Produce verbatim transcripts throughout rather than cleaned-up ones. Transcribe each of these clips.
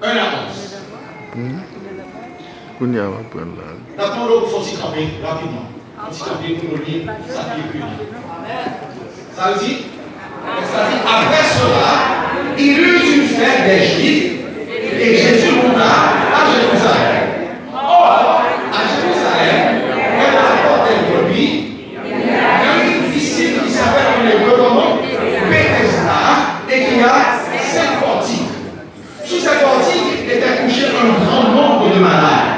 Un à onze. Hmm. Kounye a w ap pran l la. N ap mande w pou fè yon ti kanpe rapidman. Yon ti kanpe pou nou li sa ki ekri la. Sa l di? Sa l di, après cela, il y eut une fête des Juifs, et Jésus monta à Jérusalem. Or, à Jérusalem, près de la porte des brebis, il y a une piscine qui s'appelle en hébreu comment? Bethesda, et qui a sept portiques. Sous ces portiques étaient couchés un grand nombre de malades,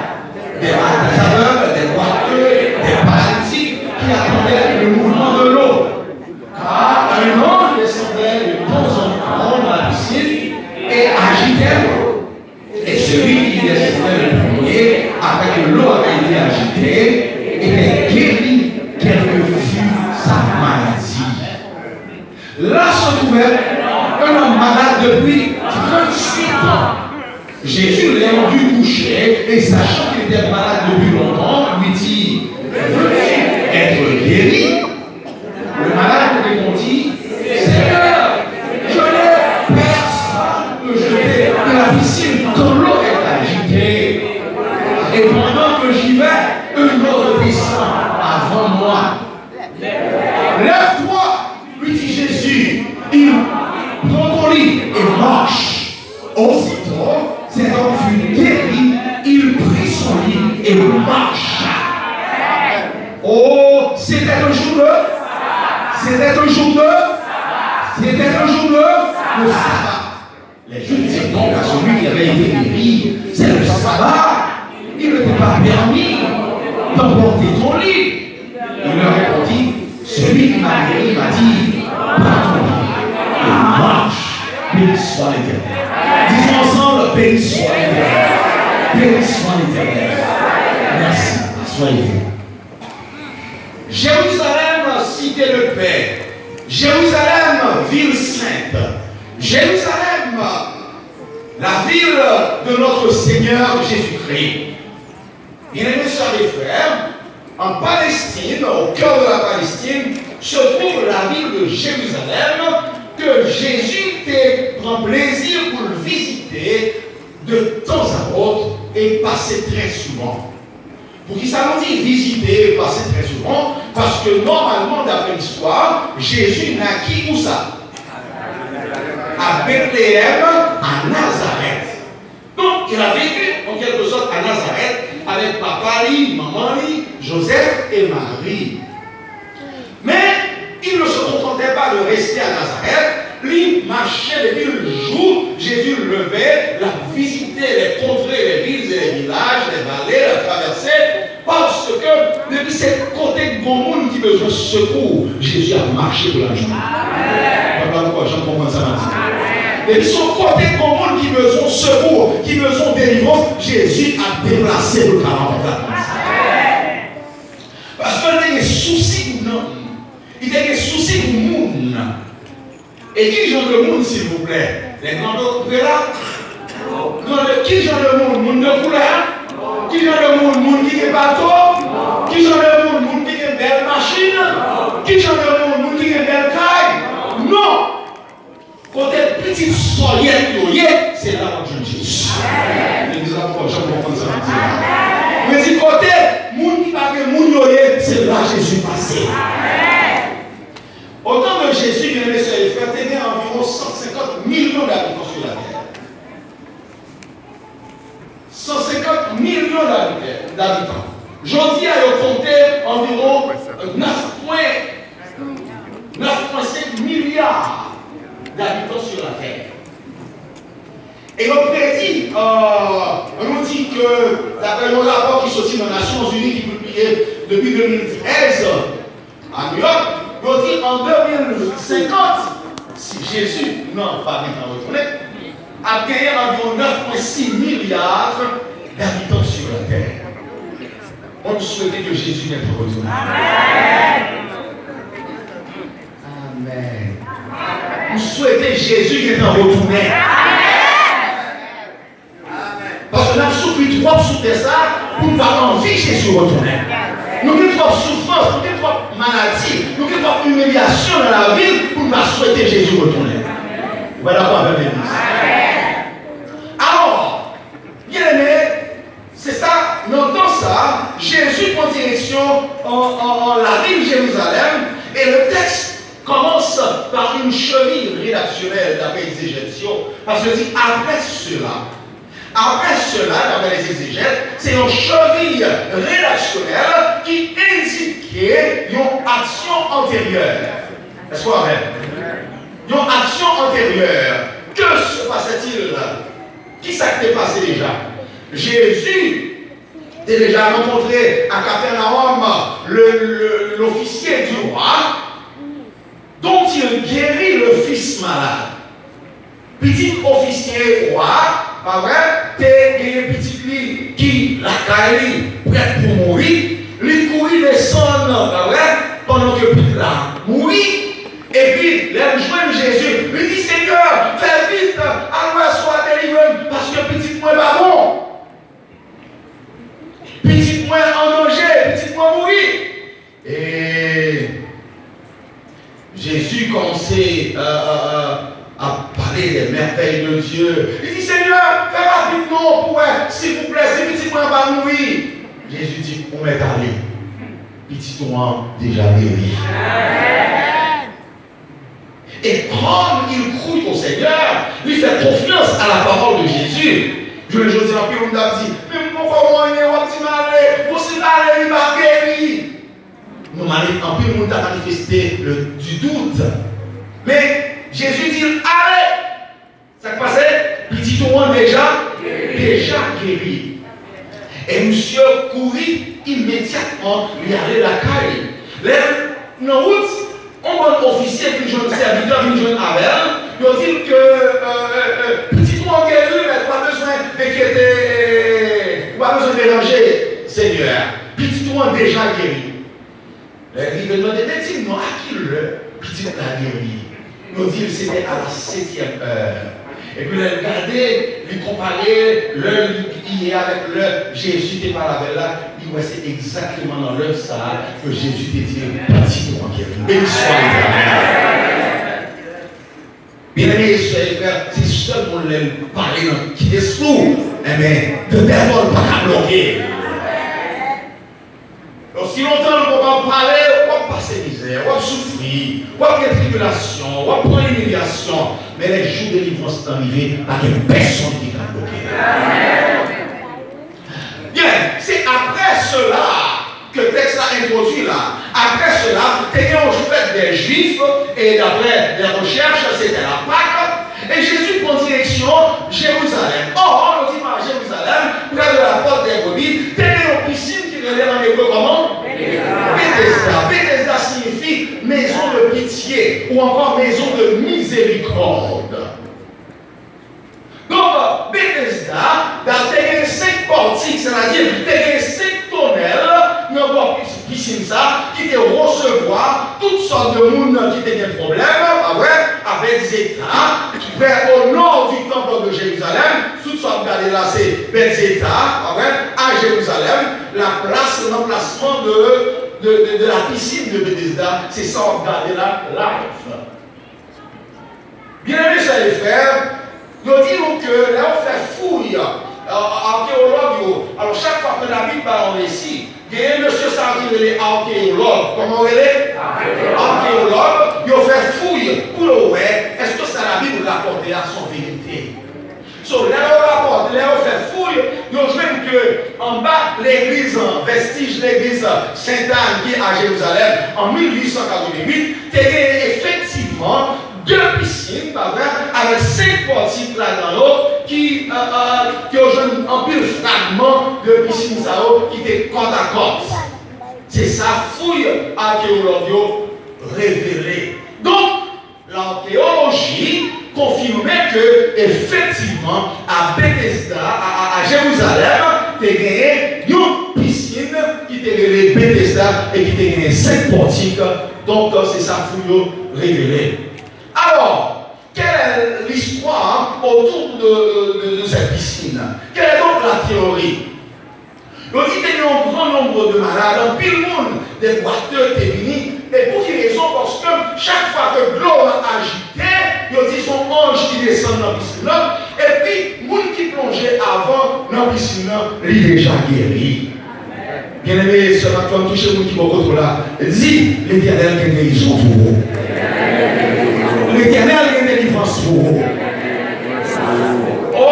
des aveugles, des boiteux, des paralytiques qui attendaient le mouvement de l'eau. Car un ange descendait de temps en temps dans la piscine et agitait l'eau. Et celui qui descendait le premier, après que l'eau avait été agitée, était guéri, quelle que fût sa maladie. Là se trouvait un homme malade depuis trente-huit ans. Jésus, l'ayant vu couché et sachant qu'il était malade depuis longtemps, lui dit: Veux-tu être guéri? Le malade répondit: Seigneur, je n'ai personne pour me jeter dans la piscine quand l'eau est agitée. Et pendant que j'y vais, un autre descend avant moi. Lève-toi, lui dit Jésus, il prend ton lit et marche. Aussitôt, cet homme fut guéri, il prit son lit et marcha. Oh, c'était un jour de, c'était un jour de, c'était un jour de, le sabbat. Les Juifs dirent donc à celui qui avait été guéri: C'est le sabbat, il ne t'est pas permis d'emporter ton lit. Il leur répondit: Celui qui m'a guéri m'a dit: Prends ton lit et marche. Béni soit l'Éternel. Disons ensemble: Béni soit l'Éternel. Béni soit l'Éternel. Merci. Soyez bénis. Jérusalem, cité de paix. Jérusalem, ville sainte. Jérusalem, la ville de notre Seigneur Jésus-Christ. Bien-aimés sœurs et frères, en Palestine, au cœur de la Palestine, se trouve la ville de Jérusalem que Jésus te pran plezi pou l vizite de temps à autre et pase très souvent. Poukisa nou di vizite e pase trè souvan? Paske nòmalman, daprè listwa, Jezi naki ousa? À Bethléem, à Nazareth. Donc, il a vécu, en quelque sorte, à Nazareth, avec papa li, manman li, Joseph et Marie. Mais il ne se contentait pas de rester à Nazareth, li mache depi jou Jezi leve, l ap vizite les contrées, les villes et les villages, les vallées, l ap travèse, paske depi se kote k gon moun ki bezwen sekou, Jezi ap mache pou l al jwenn. Papa, nou pa janm konprann sa m ap di. Depi se yon kote k gon moun ki bezwen sekou, ki bezwen delivrans, Jezi ap deplase pou l ka rankontre ak moun sa. Paske l te gen sousi pou nanm. Li te gen sousi pou moun. E ki jan de moun, silvouplè? Lè grandon prela? Grandon, ki jan de moun? Moun de koulè? Ki jan de moun? Moun ki gen bato? Ki jan de moun? Moun ki gen bèl machin? Ki jan de moun? Moun ki gen bèl kay? Non! Kote pitit sòyèt yo ye, se la w ap jwenn Jezi. Legliz la poko janm konprann sa m ap di la. Mwen di kote moun ki pa gen moun yo ye, se la Jezi pase. Au temps de Jésus, bien-aimés sœurs et frères, te gen anviwon san senkant milyon d'abitan sou latè. San senkant milyon d'abitè, d'abitan. Jodi a, yo konte anviwon nèf pwen, nèf pwen senk milya d'abitan sou latè. E yo predi, euh, nou di ke, daprè yon rapò ki soti nan Nasyonzini ki pibliye depi de mil trèz, a New York, yo di an de mil senkant, si Jezi nan pa gentan retounen, ap genyen anviwon nèf pwen sis milya d'abitan sou latè. On nous souhaite que Jésus vienne retourner. Amen. Nou swete Jezi gentan retounen. Paske n ap soufri twòp sou tè sa a pou n pa anvi Jezi retounen. Nou gen twòp soufrans, nou gen twòp maladi, nou gen twòp imilyasyon nan lavi n pou n pa swete Jezi retounen. Ou pa dakò avè m, legliz? Alò, cheville rédactionnelle, d'après egzejèt yo, paske yo di, après cela, après cela, d'après les exégètes, c'est une cheville rédactionnelle qui indiquait une action antérieure. Est-ce que vous avez? Une action antérieure. Que se passait-il? Ki sa k te pase deja? Jezi te deja rankontre a Kapènawòm le, le, l'officier du roi, dont il guérit le fils malade. Pitit ofisye wa, pa vre, te genyen pitit li ki lakay li, prèt pou mouri. Li kouri desann, pa vre, pandan ke pitit la mouri. Epi, lè l jwenn Jezi, li di, Senyè, fè vit, al wè si w a delivre m, paske pitit mwen pa bon. Pitit mwen an danje, pitit mwen mouri. E Jezi kòmanse, euh, euh, euh, ap pale des merveilles de Dieu. Li di, Senyè, fè rapid non pou wè, silvouplè, si pitit mwen pa mouri. Jezi di, ou mèt ale. Pitit ou an deja geri. Et comme il crut au Seigneur, li fè konfyans a la parole de Jésus. Jounen jodi a, anpil moun t ap di, men m poko wè anyen, w ap di m ale, bon, si m ale, li pa geri. Nou mani-, anpil moun ta manifeste le, du doute. Men, Jezi di l, ale! Sa k pase? Pitit ou an deja, deja geri. E misye kouri imedyatman, li ale lakay li. Lè l nan wout, yon bann ofisye vin jwenn, sèvitè vin jwenn avè l, yo di l ke, euh, euh, euh, pitit ou an geri, men ou pa bezwen enkyete, ou pa bezwen deranje Senyè a. Pitit ou an deja geri. Lè l rive, l mande, men di m non, a ki lè pitit la geri? Yo di l se te à la septième heure. Epi lè l gade, li konpare lè li ye avèk lè Jezi te pale avè l la, li wè se egzakteman nan lè sa a ke Jezi te di l, pitit ou an geri. Beni swa Letènèl. Byeneme, sè e frè, se sèl moun lè l pale nan kès ou, enben, the devil pa ka bloke. Donk, si lontan l poko ap pale, w ap pase mizè, w ap soufri, w ap gen tribilasyon, w ap pran imilyasyon, men lè jou delivrans lan rive, pa gen pèsonn ki ka bloke l. Byen, se apre sela ke tèks la entwodui la. Apre sela, te gen yon fèt dè Jwif, e daprè lè rechèch, se te la Pak, e Jezi pran direksyon Jerizalèm. Ò, yo di, a Jerizalèm, prè de la pòt dè brebi, te gen yon pisin ki rele an ebre kòman? Betesda. Betesda siyifi maison de pitié ou encore maison de miséricorde. Donk, Betesda, da te gen senk pòtik, sètadi, te gen senk tonèl nan bò pis-, pisin sa, ki te resevwa tout sòt de moun ki te gen pwoblèm, pa vre, a Bètzeta, ki prè o nò du temple de Jérusalem, tout sa w ap gade la, se Bètzeta, pa vre, a Jerizalèm, la plas, lanplasman de, de, de, de la piscine de Bethesda, se sa w ap gade la, live. Byeneme sè e frè, yo di nou ke lè yo fè fouy, a-, a-, akeyològ yo, alò chak fwa ke Labib ba yon resi, genyen mesye sa yo ki rele akeyològ. Kòman yo rele? Akeyològ. Yo fè fouy pou yo wè èske sa Labib rapòte a se yon verite. So, lè yo rapòte, lè yo fè fouy, yo jwenn ke anba legliz, vestij legliz Sentàn ki a Jerizalèm, an mil uit san katrevenwit, te gen efektivman de pisin, pa vre, avèk senk pòtik ladan yo, ki, euh, euh, ke yo jwenn anpil fragman de pisin sa yo ki te kòtakòt. Se sa fouy akeyològ yo revele. Donk, lakeyoloji konfime ke, efektivman, a Betesda, a, a, a Jerizalèm, te genyen yon pisin ki te rele Betesda e ki te genyen senk pòtik. Donk, se sa fouy yo revele. Alors, quelle est l'histoire autour de, de, de, de cette piscine? Quelle est donc la théorie? Yo di te gen yon gran nonb de malad, anpil moun, de bwatè te vini. E pou ki rezon? Paske chak fwa ke dlo a ajite, yo di se yon anj ki desann nan pisin nan. Epi, moun ki plonje avan nan pisin nan, li deja geri. Byeneme, sè m ak frè m, touche moun ki bò kote w la. Di, Letènèl gen gerizon pou ou. Li Letènèl gen delivrans pou ou. O,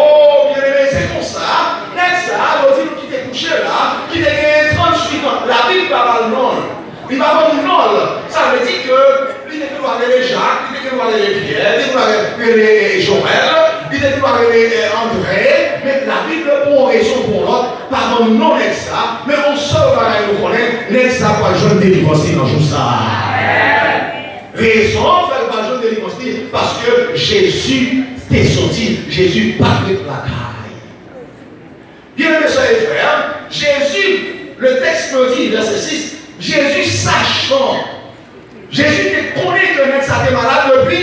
byeneme, se konsa, nèg sa a, yo di nou ki te kouche la, ki te genyen tranntuit an, Labib pa ba l non l. Li pa ban nou non l. Sa vle di ke li te gen dwa rele Jak, li te gen dwa rele Pyè, li te gen dwa rele, eh, Jowèl, li te gen dwa rele, eh, Andre, men Labib, pou yon rezon, pou yon lòt, pa ban nou non nèg sa, men yon sèl bagay nou konnen, nèg sa pral jwenn delivrans li nan jou sa a. Rezon fè l pral jwenn delivrans li, paske Jezi te soti, Jezi pa t ret lakay. Byeneme sè e frè, Jezi, le tèks nou di, vèsè sis, Jezi sachan, Jezi te konnen ke nèg sa te malad depi,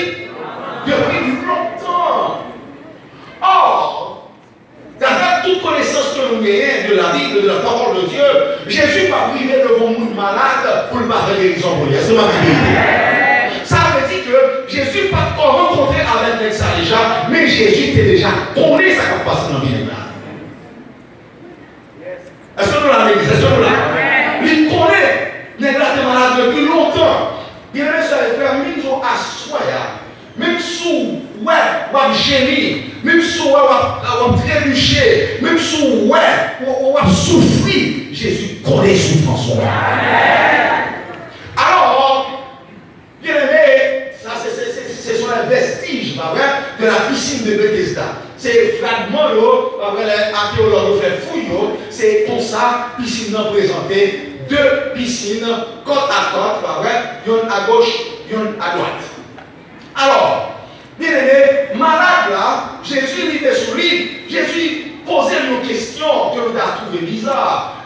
depi lontan. Ò, daprè tout konesans ke nou genyen de la Bible, de la parole de Dieu, Jezi pa rive devan moun malad pou l pa fè gerizon pou li. Èske m ap di verite? Sa vle di ke Jezi pa t ko rankontre avèk nèg sa deja, men Jezi te deja konnen sa k ap pase nan vi nèg la. Èske nou la, legliz? Èske nou la? Li konnen nèg la te malad depi lontan. Byeneme sè e frè, menm jan aswè a, menm si w wè w ap jemi, menm si w wè w ap, w ap trebiche, menm si w wè w, w ap soufri, Jezi konnen soufrans ou. Alò, byeneme, sa se, se, se, se sont les vestiges, pa vre, de la piscine de Bethesda. Se fragman yo, pa vre, lè ateyològ yo fè fouy yo, se konsa pisin nan prezante, de pisin, côte à côte, pa vre, yonn agoch, yonn adwat. Alò, byeneme, malad la, Jezi rive sou li, Jezi poze l yon kesyon ke nou ta twouve biza.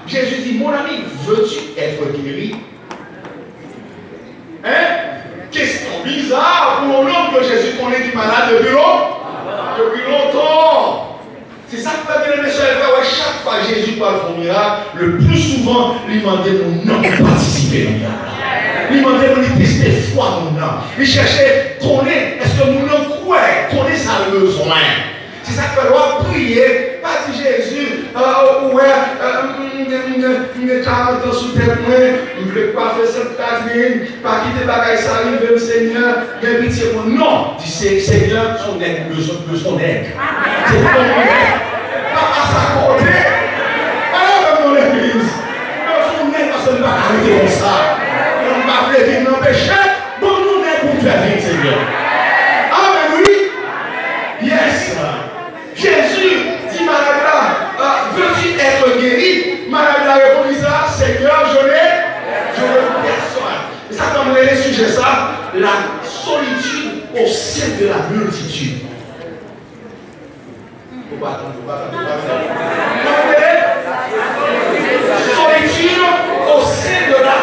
Jezi di, Mon ami, veux-tu être guéri? Hein? Kesyon biza pou yon nonm ke Jezi konnen ki malad depi lon-, depi lontan. Se sa k fè, byeneme sè e frè, wè, chak fwa Jezi pral fè yon mirak, le pli souvan, li mande moun nan pou patisipe nan mirak la. Li mande pou li teste fwa moun nan. Li chèche konnen èske moun nan kwè, konnen sa l bezwen. Se sa k fè lè w ap priye, pa di Jezi, ah, ou wè, ah, m, m, m, m gen karant an sou tèt mwen, m vle kwafe Sent Katrin, pa kite bagay sa rive m, Senyè, gen pitye pou mwen. Non, di se, Senyè, se yon nèg m bezwen, m bezwen yon nèg. Se pou yon nèg. Papa sa kote? Pale avè m non legliz. M bezwen yon nèg paske m pa ka rete konsa. M pa vle viv nan peche. Ban m yon nèg pou m fè viv, Senyè. Amen, wi. Yes. Jezi di malad la, euh, veux-tu être guéri? Malad la reponn li sa, Seigneur, je n'ai, je n'ai personne. E sa k fè m rele sijè sa, la solitude au sein de la multitude. Ou pa tande, ou pa tande, ou pa tande. Solitude au sein de la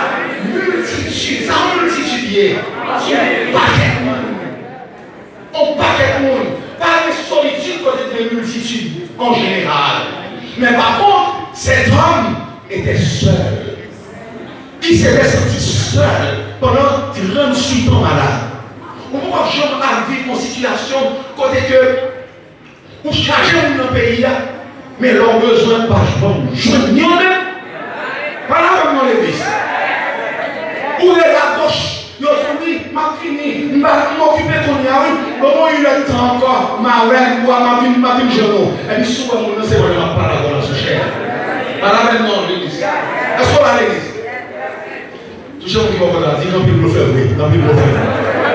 multitude. Sa yon miltitid ye? Se yon pakèt moun. On pakèt moun pa gen solitid kote gen miltitid an jeneral. Men pa kont, cet homme était seul. Il s'était senti seul pendant tranntuit an malad. Ou poko janm al viv yon sitiyasyon kote ke ou chaje moun nan peyi a, men lè w bezwen, pa janm jwenn yo menm. Pale avè m non legliz. Ou rele agoch, yo di w wi, m ap vini, m pa, m okipe kounye a wi, ban mwen inèdtan ankò, m a wè, m a, m a vin, m a vin jwenn ou. Epi si w wè moun nan, se wè l ap pale avè w nan sou chè a. Pale avè m non legliz. Èske w la legliz? Touche moun ki bò kote a, di, gen anpil blofè vre, gen anpil blofè.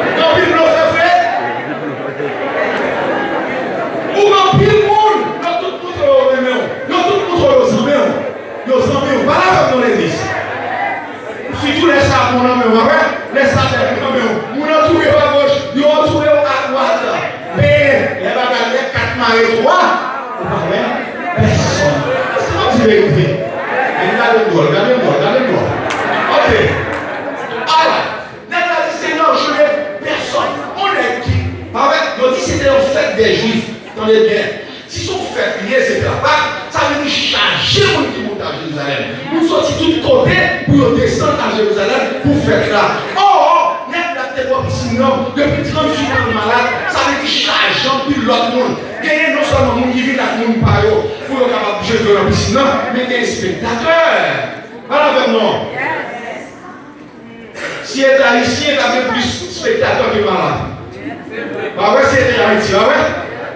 Gen anpil blofè vre. Ou gen anpil moun, yo tout montre yo renmen w. Yo tout montre yo zanmi w. Yo zanmi w. Pale avè m non legliz. Sitou lè sa bon nan men w, pa vre? Lè sa bèl nan men w. Moun antoure w agoch, yo antoure w adwat. Men, lè bagay, lè kat mare twa, ou pa wè pèsonn. Èske m ap di verite? Men gade m dwòl, gade m dwòl, gade m dwòl. Ok. Ala, nèg la di, Senyè, je n'ai personne. On nèg ki, pa vre, yo di se te yon fèt dè Jwif. Tande byen. Si se yon fèt li ye, se te Pak, sa vle di chaje moun ki monte a Jerizalèm. Moun soti tout kote pou yo desann a Jerizalèm pou fèt la. Ò, nèg la te bò pisin nan, depi tranntuit an l malad, sa vle di chaje anpil lòt moun. Genyen non sèlman moun ki vin ak moun pa yo pou yo kapab jete yo nan pisin nan, men gen espektatè. Pale avè m non. Si e t Ayisyen, ta gen plis espektatè ke malad. Pa vre, se te Ayiti, pa vre?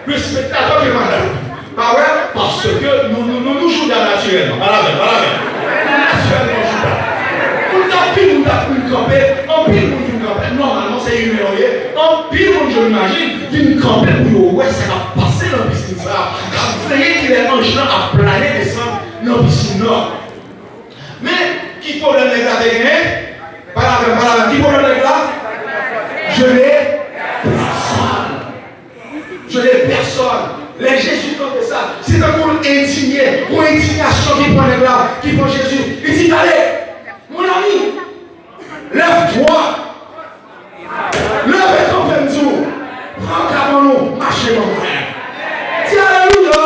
Plis spektatè ke madanm. Pa vre? Paske nou, nou, nou, nou jouda natirèlman. Pale avè m, pale avè m. Nou natirèlman jouda. Moun t ap vin, moun t ap vin kanpe, anpil moun vin kanpe. Nòmalman, se imen yo ye. Anpil moun, je m'imagine, vin kanpe pou yo wè sa k ap pase nan pisin sa a. K ap veye kilè anj lan ap plane desann nan pisin nan. Men, ki pwoblèm nèg la te genyen? Pale avè m, pale avè m. Ki pwoblèm nèg la? Je n'ai personne. Je n'ai personne. Lè Jezi tande sa, se tankou l endinye. Gon endiyasyon ki pran nèg la, ki pran Jezi. Li di, tande, mon ami, lève-toi. Leve kanpe, m di w. Pran kabann ou, mache ban mwen. Di alelouya.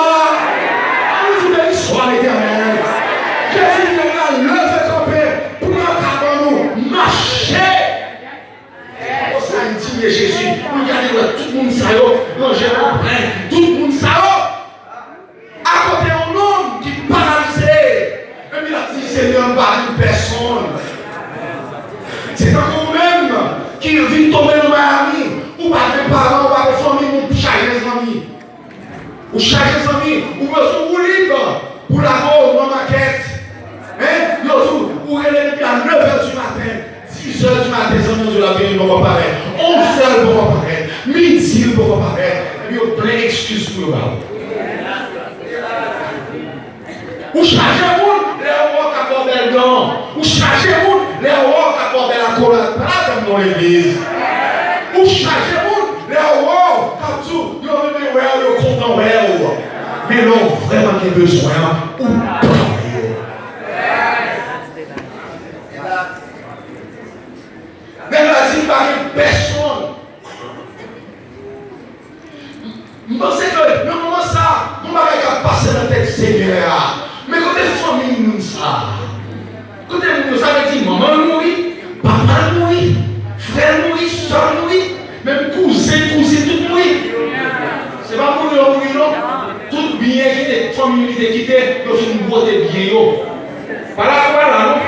Ann di, beni swa Letènèl. Jezi di nèg la, leve kanpe, pran kabann ou, mache. O, sa endinye Jezi. Pou l gade wè tout moun sa yo, ranje nan plen, tout moun sa yo. Akote yon nonm ki paralize, epi l ap di, Senyè, m pa jwenn pèsonn. Se tankou ou menm ki vin tonbe nan Miami, ou pa gen paran, ou pa gen fanmi, men ou chaje zanmi. Ou chaje zanmi, ou bezwen woulib pou lage w nan makèt. Hein? Yo di w, ou rele depi a nèf è di maten. Dis è di maten, zanmi an di w l ap vini, l poko parèt. Onz è, l poko parèt. Midi, l poko parèt. Epi yo plen ekskiz pou yo ba w. Ou chaje moun, lè yo wè w k ap ba w bèl dan. Ou chaje moun, lè yo wè w k ap ba w bèl akolad. Pale avè m non, legliz. Ou chaje moun, lè yo wè w k ap di w, yo renmen wè w, yo kontan wè w. Men lè w vrèman gen bezwen an, ou pa wè yo. Nèg la di, "M pa gen pèsonn." M panse ke nan moman sa, gon bagay k ap pase nan tèt Senyè a. Men kote fanmi moun sa? Kote moun yo? Sa vle di manman l mouri, papa l mouri, frè l mouri, sè l mouri, menm kouzen, kouzin, tout mouri. Se pa mouri yo mouri non. Tout byen ki te, fanmi yo ki te kite, yo fin bwote byen yo. Pa la, pa la, non?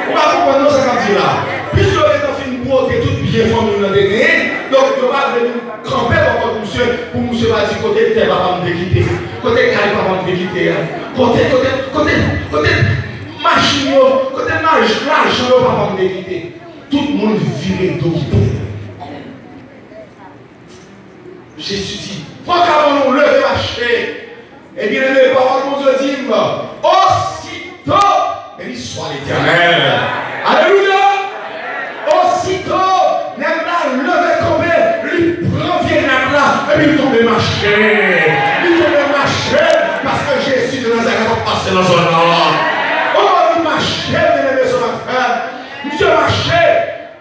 Ou pa konprann, non, sa k ap di la? Piske yo gentan fin bwote tout byen fanmi w lan te genyen, donk yo pa vle vin kanpe bò kòt misye, pou misye pa di, "Kote tè papa m te kite? Kote kay papa m te kite a? Kote, kote, kote, kote machin yo? Kote maj-, lajan yo papa m te kite?" Tout moun vire do kite l. Jezi di, "Pran kabann ou, leve, mache." E byeneme, pawòl Bondye di m, osito, beni swa Letènèl. Alelouya! Osito, nèg la leve kanpe, li pran vye nat la, epi li tonbe mache. Li tonbe mache, paske Jezi de Nazarèt ap pase nan zòn nan. O, li mache, byeneme, sè m ak frè m. Misye mache.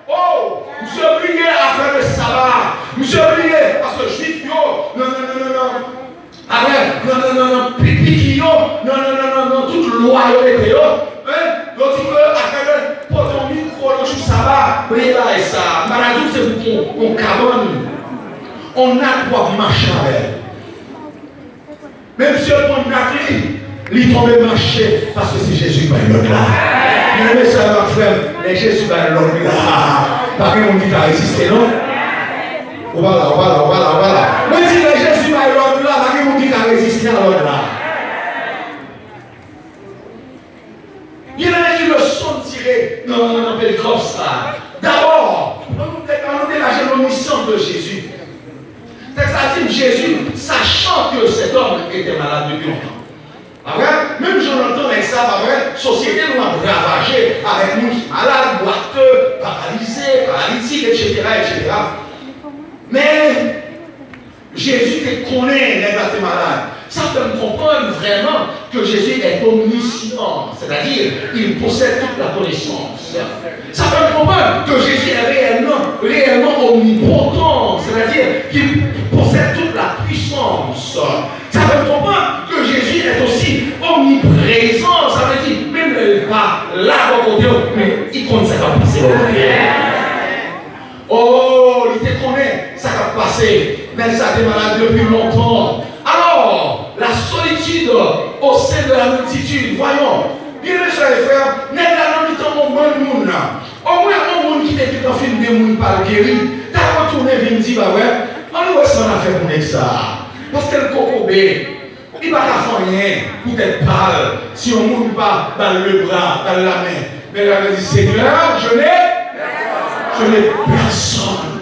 Oh, misye bliye afè de saba. Misye bliye, paske Jwif yo, nan, nan, nan, nan, nan, afè, nan, nan, nan, nan, pi-, piki yo, nan, nan, nan, nan, nan, tout lwa yo mete yo, hein, yo di ke afè de pote yon mikwo nan jou saba, bliye bagay sa. M pa ta di w se pou yon, yon kabann, yon nat w ap mache avè l. Men misye pran nat li, li tonbe mache, paske se Jezi k bay lòd la. Byeneme, sè m ak frè m, lè Jezi bay lòd la, pa gen moun ki ka reziste, non. Ou pa la, ou pa la, ou pa la, ou pa la. Mwen di, lè Jezi bay lòd la, pa gen moun ki ka reziste a lòd la. Byeneme, ki leson n tire nan, nan, nan perikòp sa a? Dabò, ann nou de-, ann nou degaje l'omniscience de Jésus. Tèks la di, Jésus, sachant que cet homme était malade depuis longtemps. Pa vre? Menm jan nan tan nèg sa, pa vre? Sosyete nou ap ravaje avèk moun ki malad, bwatè, paralize, paralitik, etsetera, etsetera. Men, Jezi te konnen nèg la te malad. Sa fè n konprann vrèman ke Jezi est omniscient, c'est-à-dire il possède toute la connaissance. Sa fè n konprann ke Jezi est réellement, réellement omnipotent, c'est-à-dire qu'il possède toute la puissance. Sa fè n konprann ke Jezi est aussi omniprésent, sa vle di menm lè l pa la bò kote w, men li konn sa k ap pase bò kote w. Oh, li te konnen sa k ap pase. Nèg sa te malad depi lontan. Alors, la solitude au sein de la multitude. Voyons. Byeneme, sè e frè, nèg la nan mitan yon bann moun la. Omwen yon moun ki te gentan fin de moun pa l geri. Leta yo tounen vin di, pa vre, ann wè sa n a fè pou nèg sa a. Paske l kokobe, li pa ka fè anyen pou tèt pa l. Si yon moun pa ba l lebra, ba l lamen, men l ap di, Seigneur, je n'ai, je n'ai personne.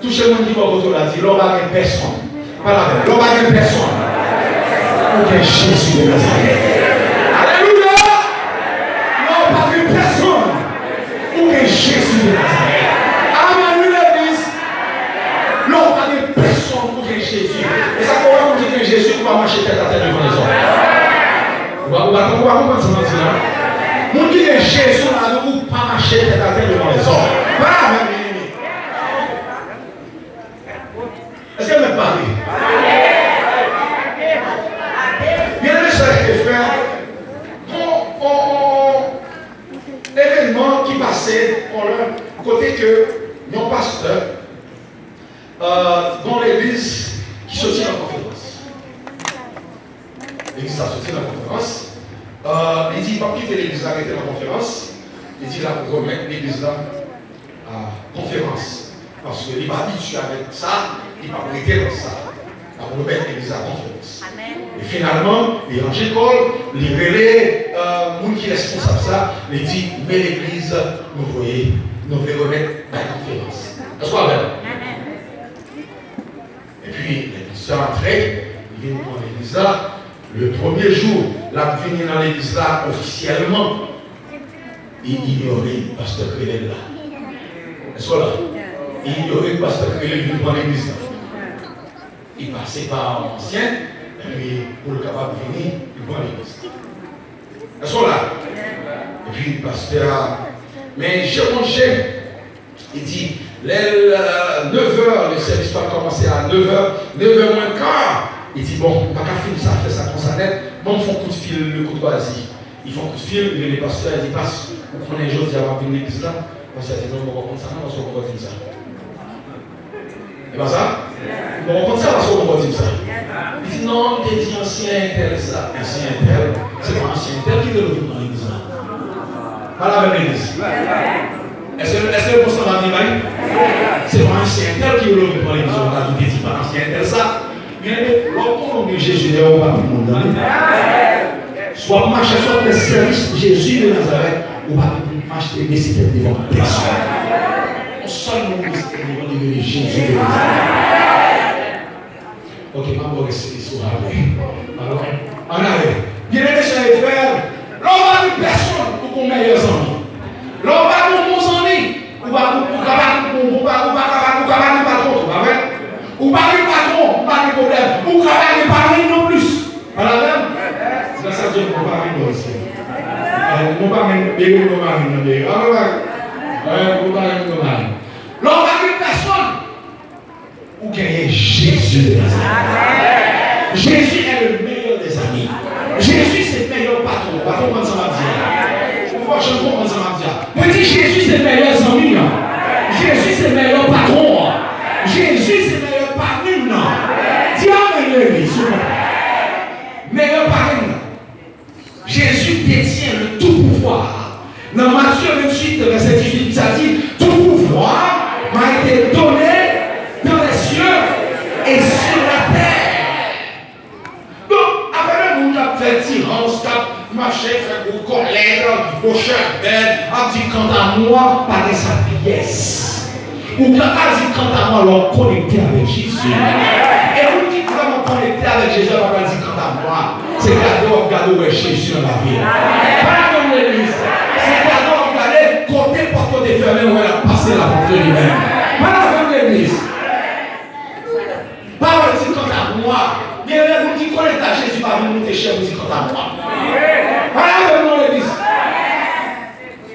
Touche moun ki bò kote w la, di, lè w pa gen pèsonn. Pale avè l. Lè w pa gen pèsonn, ou gen Jezi de Nazarèt. Alelouya! Lè w pa gen pèsonn, ou gen Jezi de Nazarèt. Amèn, wi, legliz. Lè w pa gen pèsonn, ou gen Jezi. E sa k fè w wè moun ki gen Jezi, ou pa mache tèt atè devan lèzòm. Ou pa, ou pa, ou pa konprann sa m ap di la? Moun ki gen Jezi nan lavi w, ou pa mache tèt atè devan lèzòm. Pale avè m, byeneme. Èske mèt pale? Byeneme, sè e frè, gon, gon, gon evènman ki pase yon lè kote ke yon pastè, euh, gon legliz ki soti nan konferans. Legliz la soti nan konferans. Euh, li di, li p ap kite legliz la rete nan konferans. Li di, l ap remèt legliz la a konferans. Paske li pa abitye avèk sa, li p ap rete nan sa. L ap remèt legliz la konferans. Amèn. E finalman, li ranje kò l, li rele, euh, moun ki responsab sa, li di, men legliz nou voye, nou vle remèt bay konferans. Èske w avè m? Amèn. Epi, lè pastè antre, li vin pran legliz la. Le premye jou, l ap vini nan legliz la ofisyèlman, li inyore pastè k rele l la. Èske w la? Li inyore pastè k rele l vin pran legliz la. Li pase pa yon ansyen, epi pou l kapab vini, li pran legliz la. Èske w la? Epi pastè a, men je kont je, Li di, lè l, euh, nevè, le sèvis pral kòmanse a nevè, nevè mwen ka. Li di, bon, m pa ka fin sa, fè sa konsa nèt, ban m fè yon kout fil, le koutwazi. Li fè yon kout fil, li rele pastè, li di, pas, ou konnen jodi a m ap vin legliz la? Pastè a di, non, m poko konn sa non, paske w poko di m sa. E pa sa? Bon, ou konn sa paske w poko di m sa. Li di, non, m te di ansyen entèl sa. Ansyen entèl? Se pa ansyen entèl ki rele w vin nan legliz la. Pale avè m, legliz. Èske, èske bon sa m ap di bay? Se pa ansyen entèl ki rele w vin nan legliz la, ou ta di, ou te di pa ansyen entèl sa. Byeneme, lè w konnen w gen Jezi dèyè w, ou pa pi moun nan li. Swa w ap mache, swa w ap fè sèvis Jezi de Nazarèt, ou pa pi moun mache, mesye tèt devan pèsonn. Yon sèl moun mesye tèt devan li rele Jezi de Nazarèt. Ok, m ap ba w resi sou apre. Alò, ann ale. Byeneme sè e frè, lè w pa gen pèsonn, ou gon mèyè zanmi. Lè w pa gon bon zanmi, ou pa, ou, ou ka pa gon, ou pa, ou pa ka pa, ou ka pa gen patwon tou, pa vre? Ou pa gen patwon, ou pa gen pwoblèm. Ou ka pa gen parenn non plis. Pale avè m. Gras a Dye, m gon parenn bò isi. Eh, m gon parenn, bebe m gon parenn nan dèyè. Alò, eh, m gon parenn, m gon parenn. Lè w pa gen pèsonn, ou genyen Jezi de Nazarèt. Jezi est le meilleur des amis. Jezi se mèyè patwon. Ou pa konprann sa m ap di a? Ou pa janm konprann sa m ap di a? Mwen di, Jezi se mèyè zanmi an. Jezi se mèyè patwon an. Jezi se mèyè parenn nan. Di amèn, legliz, si w konprann. Mèyè parenn nan. Jésus détient le tout pouvoir. Nan Matthieu vingt-huit, verset dix-huit, sa di, tout pouvoir m'a été donné dans les cieux et sur la terre. Donk, avè lè moun k ap fè ti rans, k ap mache fè gwo kòlèt, gwo chèbèt, ap di kanta mwa, pa gen sa pyès. Ou ka pa di kanta mwa lè w konekte avèk Jezi. E moun ki vrèman konekte avèk Jezi a pa pral di kanta mwa. Se gade w ap gade w wè Jezi nan lavi l. Pa nan legliz. Se gade w ap gade kote pòt yo te fèmen, w wè l ap pase la pòt yo li menm. Pa nan legliz. Pa wè di kanta mwa. Gen lè moun ki konekte ak Jezi pa vin moute chè pou di kanta mwa. Pa avè m nan legliz.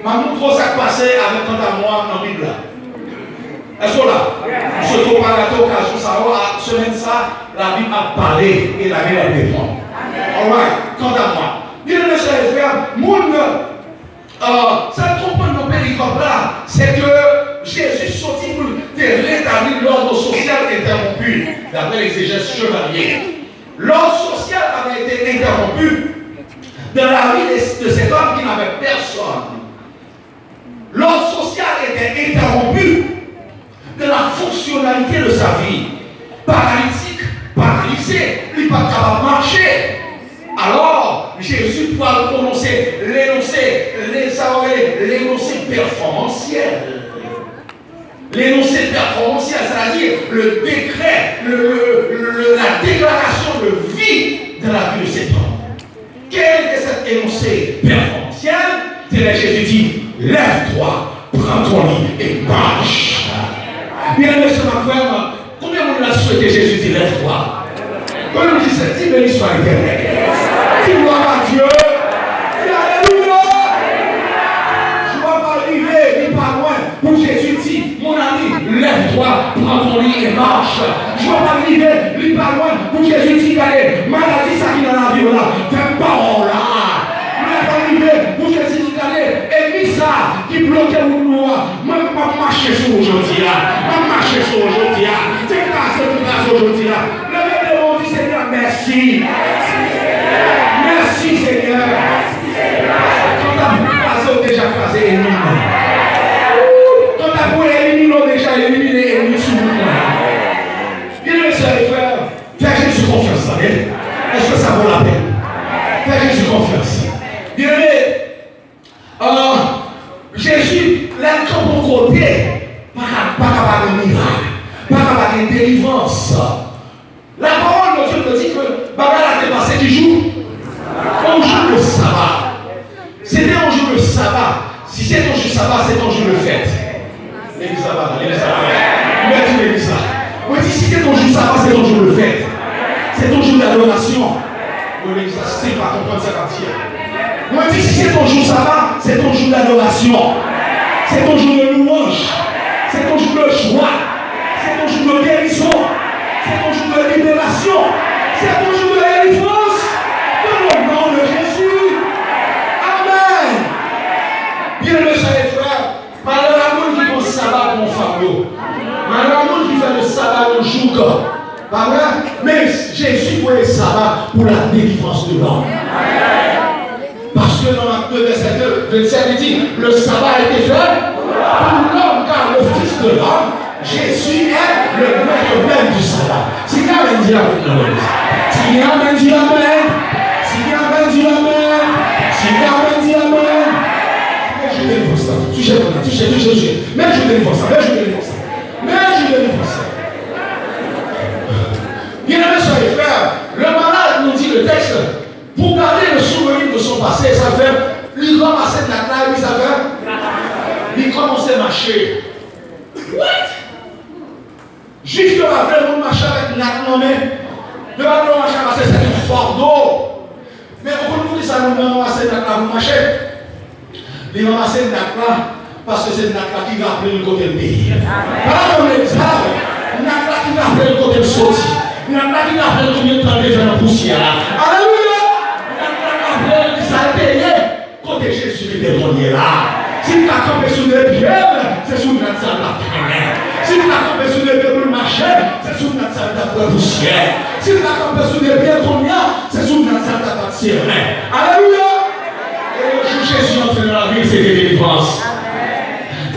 M ap montre w sa k pase avèk kanta mwa nan Bib la. Èske w la? M swete w pa rate okazyon sa yo, a semèn sa, Labib ap pale e Labib ap reponn. Alright, kanta mwa. Byeneme sè e frè, moun Euh, sa n konprann nan perikòp la, se ke Jezi soti pou l te retabli lòd sosyal entèwonpi, daprè egzejèz Chevalier. L'ordre social avait été interrompu dans la vie de, de cet homme qui n'avait personne. L'ordre social était interrompu. paralitik, paralize, li pa t kapab mache. Alò, Jezi pral pwononse lenonse, le, sa yo rele lenonse pèfòmansyèl. Lenonse pèfòmansyèl, sètadi le décret, le, le, le, la déclaration de vie dans la vie de cet homme. Quel était cet énoncé performantiel? Se lè Jezi di, lève-toi, prends ton lit et marche. Byeneme, sè m ak frè m, konbyen moun la swete Jezi di, lève-toi? Konbyen moun ki sè, di, béni soit l'Éternel. Di, gloire à Dieu. Di, alelouya. Jou a pral rive, li pa lwen. Pou Jezi di, mon ami, lève-toi, prends ton lit et marche. Jou a pral rive, li pa lwen, pou Jezi di, gade, maladi sa ki nan lavi w la, fè pa w la. Jou a pral rive, pou Jezi di, gade, enmi sa ki bloke wout nou an, mwen, m ap mache sou ou jodi a. M ap mache sou ou jodi a. Se kraze pou kraze w jodi a. Leve de men w, di, Senyè, mèsi. Mèsi, Senyè. Kanta pou kraze, w deja kraze enmi m nan. Kanta pou elimine, w deja elimine enmi sou wout mwen. Byeneme, sè e frè, fè Jezi konfyans, tande. Èske sa vo lapèn? Fè Jezi konfyans. Byeneme, Ah, Jezi, lè l kanpe yon kote, pa ka, pa ka pa gen mirak, pa ka pa gen delivrans. La parole de Dieu nous dit que bagay la te pase ki jou? Un jour de sabbat. C'était un jour de sabbat. Si c'est un jour de sabbat, c'est un jour de fête. Legliz la pa la, legliz la pa la. Ouvè ti legliz la. Mwen di, si se ton jou saba, se ton jou de fèt. Se ton jou dadorasyon. Bon, legliz la, si pa konprann sa k ap di a. Mwen di, si se ton jou saba, se ton jou dadorasyon. Se ton jou de louanj. Se ton jou de jwa. Se ton jou de gerizon. Se ton jou de liberasyon. Se ton jou de delivrans. Dans le nom de Jésus. Amen. Byeneme, sè e frè, malè a moun ki pran saba kòm yon fado. Malè a moun ki fè de saba yon jouk. Pa vre? Men Jezi voye saba pou la délivrance de l'homme. Paske nan Mak de vèsè de, vennsèt, li di, le sabbat a été fait pour l'homme, car le Fils de l'homme, Jésus est le maître même du sabbat. Si gen amèn, di amèn nan legliz. Si gen amèn, di amèn. Si gen amèn, di amèn. Si gen amèn, di amèn. Mèt jete delivrans la. Touche moun nan, touche, touche, touche. Mèt jete delivrans la, mèt jete delivrans la. Mèt jete delivrans la. Byeneme sè e frè, le malade, nou di le texte, pour garder le souvenir de son passé, sa fè, li ranmase nat la, epi sa fè, li kòmanse mache. What? Jwif yo pa vle moun mache avèk nat nan men. Yo pa vle mache paske se yon fado. Men ou konn poukisa nou ranmase nat la pou mache? Li ranmase nat la paske se nat la ki raple l kote l te ye. Pa la konn egzak. Nat la ki raple l kote l soti. Nat la ki raple l konbyen tan l te fè nan pousyè a. Alelouya! Nat la raple l kisa l te ye. Kote Jezi mete l kounye la a? Si l ta kanpe sou de pye l, se sou nat sa l t ap trennen. Si l ta kanpe sou de pye l pou l mache, se sou nat sa l t ap pran pousyè. Si l ta kanpe sou de pye l kounye a, se sou nat sa l t ap bat seren. Alelouya! E le jou Jezi antre nan lavi l, se te delivrans.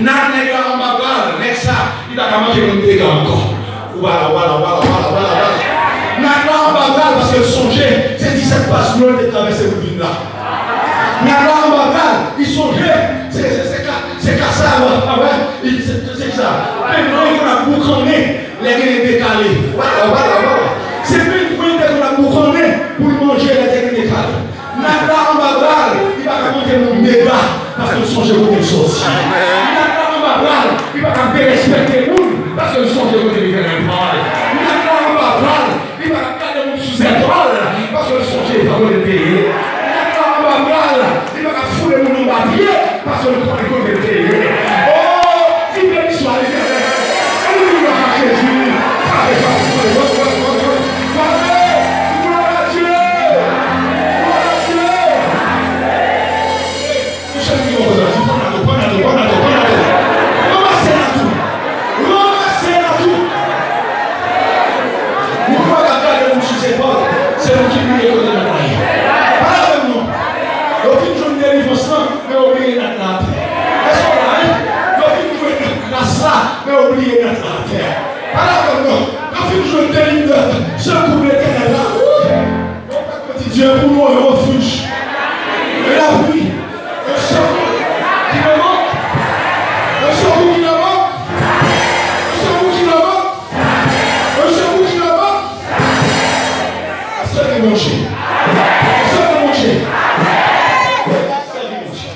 Nat nèg la anba bra l, nèg sa, li pa ka manke moun dega ankò. Wala, wala, wala. Nat la anba bra l paske l sonje se disèt pas dlo l te travèse pou l vin la. Nat la anba bra l, li sonje se, se, se ka, se kasav, a wè, li, se, se, se sa. Pengwen konn ap boukannen lè gen nen dekale. Wala, wala, wala. Se pengwen te konn ap boukannen pou l manje lè te gen dekale. Nat la anba bra l, li pa ka manke moun dega, paske l sonje kote l soti. Nat la anba bra l, li pa ka derespekte moun, paske l sonje kote li vin pran l. Nat la anba bra l, li pa ka gade moun sou zètwal, paske l sonje kote l te ye. Nat la anba bra l, li pa ka foule moun anba pye, paske l konnen kote l te ye. O, di beni swa Letènèl. Alelouya, Jezi. Frape, frape, frape, frape, frape, frape. Frape! Glwa a Dye! Glwa a Dye! Touche moun ki bò kote w la, di, pran nato, pran nato, pran nato, pran nato. Ranmase nato. Ranmase nato. Moun pa ka gade moun sou zepòl, se moun ki bliye kote nat la ye. Pale avè m non. Yo fin jwenn delivrans lan, men yo bliye nat la atè. Èske w la, wi? Yo fin jwenn gras la, men yo bliye nat la atè. Pale avè m non. Yo fin jwenn Secours de l'Éternel là. Dieu pour nous un refuge, un abri, un secours qui ne manque, un secours qui ne manque, un secours qui ne manque, un secours qui ne manque. Sèvi Bondye. Sèvi Bondye. Sèvi Bondye.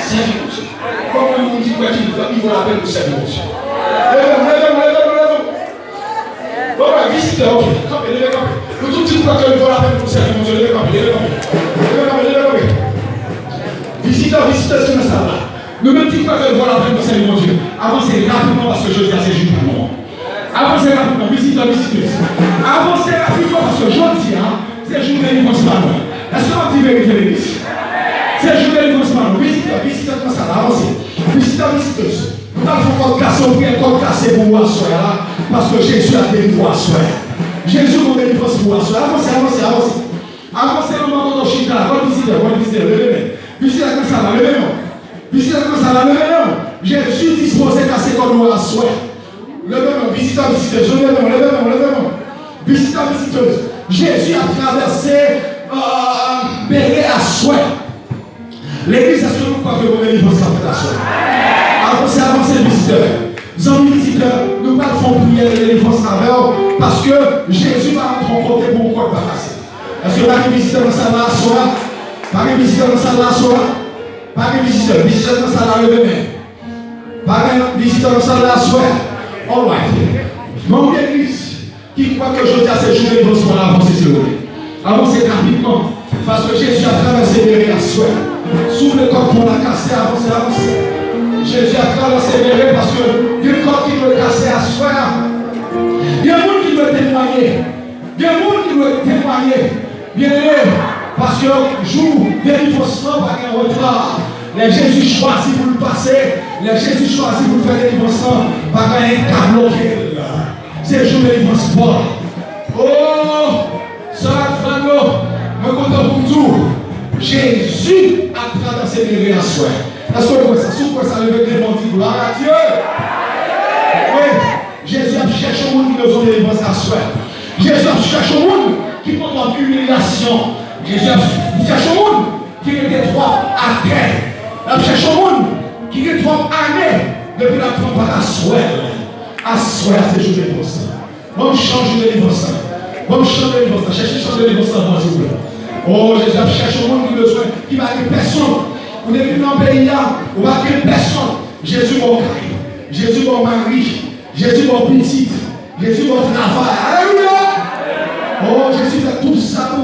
Sèvi Bondye. Kòm yon moun ki kwè ki li vò lapèn pou sèvi Bondye. Leve nou, leve nou, leve nou, leve nou. Bon, wè, vizitè, ok. Kanpe, leve kanpe. Nou tout ki kwè ke li vò lapèn pou sèvi Bondye, leve kanpe, leve kanpe. Leve kanpe, leve kanpe. Vizitè, vizitè, se nan sal la. Nou menm ki kwè ke li vò lapèn pou sèvi Bondye, avanse rapidman paske jodi a se jou pa nou an. Avanse rapidman, vizitè, vizitèz. Avanse rapidman paske jodi a, se jou delivrans pa nou. Èske w ap di verite, legliz? Se jou delivrans pa nou. Vizitè, vizitèz nan sal la, avanse. Vizitè, vizitèz. Nou pral fè yon kòd kase, yon priyè kòd kase pou ou aswè a, paske Jezi ap delivre w aswè. Jezi gon delivrans pou ou aswè. Avanse, avanse, avanse. Avanse nan moman kote w chita. Bon vizitè, bon vizitè, leve men. Vizitè nan sal la, leve non. Vizitè nan sal la, leve non. Jezi dispoze kase kòd ou aswè. Leve men, vizitè, vizitèz, leve men, leve men, leve men. Vizitè, vizitèz. Jezi ap travèse, euh, Bere aswè. Legliz, èske nou kwè ke yon delivrans ka fèt aswè? Avanse, avanse, vizitè. Zanmi vizitè, nou pral fè yon priyè de delivrans avè w, paske Jezi pa rantre yon kote pou yon kòd pa kase. Èske pa gen vizitè nan sal la aswè a? Pa gen vizitè nan sal la aswè a? Pa gen vizitè. Vizitè nan sal la, leve men. Pa gen vizitè nan sal la aswè a? Alright. Manm legliz ki kwè ke jodi a se jou delivrans pa w, avanse, silvouplè. Avanse rapidman. Paske Jezi ap travèse Bere aswè. Si w vle kòd pon la kase, avanse, avanse. Jezi ap travèse Bere paske gen kòd ki dwe kase aswè a. Gen moun ki dwe temwaye. Gen moun ki dwe temwaye. Byeneme, paske jou delivrans lan pa gen reta. Lè Jezi chwazi pou l pase, lè Jezi chwazi pou l fè delivrans lan, pa gen anyen k ka bloke l. Se jou delivrans pa w. O, sè ak frè m yo, mwen kontan pou m di w, Jezi ap travèse Bere aswè. Èske w kwè sa? Si w kwè sa, leve de men w, di, "Gloire à Dieu!" Wi, Jezi ap chèche yon moun ki bezwen delivrans aswè. Jezi ap chèche yon moun ki pran twòp imilyasyon. Jezi ap chèche yon moun ki rete twòp atè. L ap chèche yon moun ki gen twòp ane depi l ap pran pa aswè. Aswè a se jou delivrans lan. Ban m chan jou delivrans lan. Ban m chan delivrans lan. Chèche chan delivrans lan pou mwen, silvouplè. O, Jezi ap chèche yon moun ki bezwen, ki pa gen pèsonn. Ou te vin nan peyi a, ou pa gen pèsonn. Jezi ba w kay. Jezi ba w mari. Jezi ba w pitit. Jezi ba w travay. Alelouya! O, Jezi fè tout sa pou